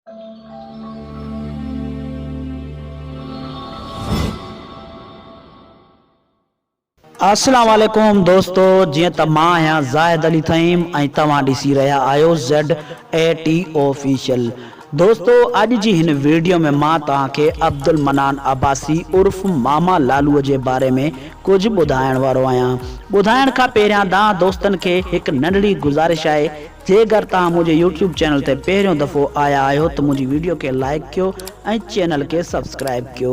السلام عليڪم دوستو جيئن ته مان آهيان زاهد علي ٿهيم ۽ توهان ڏسي رهيا آهيو زيڊ اي ٽي آفيشل دوستو اڄ جي هن ويڊيو ۾ مان توهان کي عبدالمنان عباسي عرف ماما لالو جي باري ۾ ڪجهه ٻڌائڻ وارو آهيان ٻڌائڻ کان پهريان دان دوستن کي هڪ ننڍڙي گذارش آهي جيڪر توهان منهنجي يوٽيوب چينل تي پهريون دفعو آيا آهيو ته منهنجي ويڊيو کي لائيڪ ڪيو ۽ چينل کي سبسڪرائيب ڪيو.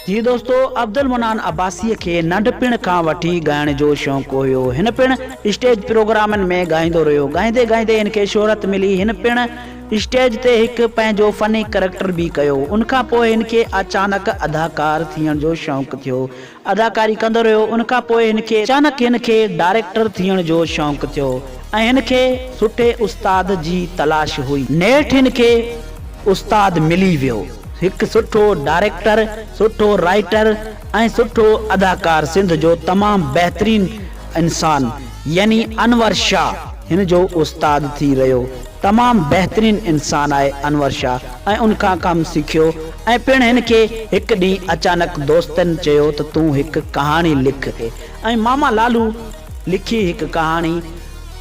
جي دوستو عبدالمنان عباسيء کي ننڍپڻ کان وٺي ڳائڻ جو شوق هيو. هن پڻ اسٽيج پروگرامن ۾ ڳائيندو رهيو. ڳائيندي ڳائيندي هن کي شهرت ملي. هن پڻ اسٽيج تي هڪ پنهنجو فني ڪريڪٽر به ڪيو. ان کان پوء هن کي اچانڪ اداڪار ٿيڻ جو شوق ٿيو. اداڪاري ڪندو رهيو ان کان پوء هن کي اچانڪ هن کي ڊائريڪٽر ٿيڻ جو شوق ٿيو ۽ هن کي سٺي استاد جي تلاش هئي. نيٺ هن کي استاد ملي ويو. هڪ سٺو ڊائريڪٽر، سٺو رائيٽر ۽ سٺو اداڪار سنڌ جو تمام بهترين انسان يعني انور شاهه هن جو استاد ٿي رهيو. تمام بهترين انسان آهي انور شاهه ۽ ان کان ڪم سکيو ۽ پڻ هن کي هڪ ڏينهن اچانڪ دوستن چيو ته تون هڪ ڪهاڻي لک ۽ ماما لالو لکي هڪ ڪهاڻي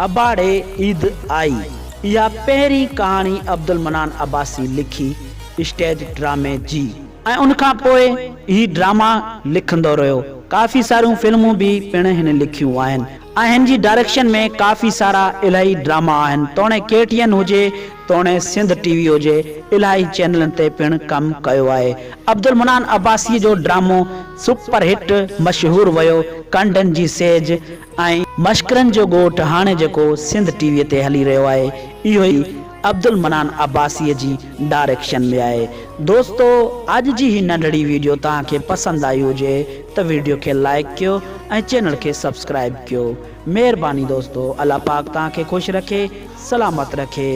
اباڙي عيد آئي اها پهرين ڪهاڻي عبدالمنان عباسي لکي اسٽيج ڊرامي جي. ۽ ان کان پوء هي ڊراما لکندو رهيو ڪافي ساريون فلمون به پڻ هن لکيون آهن ۽ هن جي ڊائريڪشن ۾ ڪافي سارا الاهي ڊراما آهن توڻي ڪي ٽي اين هجي توڻي سنڌ ٽي وي هجي الاهي چينلن تي پڻ ڪم ڪيو آهي عبدالمنان عباسي جو ڊرامو سپر هٽ مشهور ويو ڪنڊن جي سيج ۽ مشڪرن جو ڳوٺ هاڻي جيڪو سنڌ ٽي وي تي هلي رهيو آهي اهو ئي عبدالمنان عباسيء جي ڊائريڪشن ۾ آهي. دوستو اڄ جي هي ننڍڙي ويڊيو توهان کي پسند آئي هجي ته ويڊيو کي لائيڪ ڪيو ۽ چينل کي سبسڪرائيب ڪيو مهرباني دوستو الله پاڪ توهان کي خوش رکي سلامت رکي.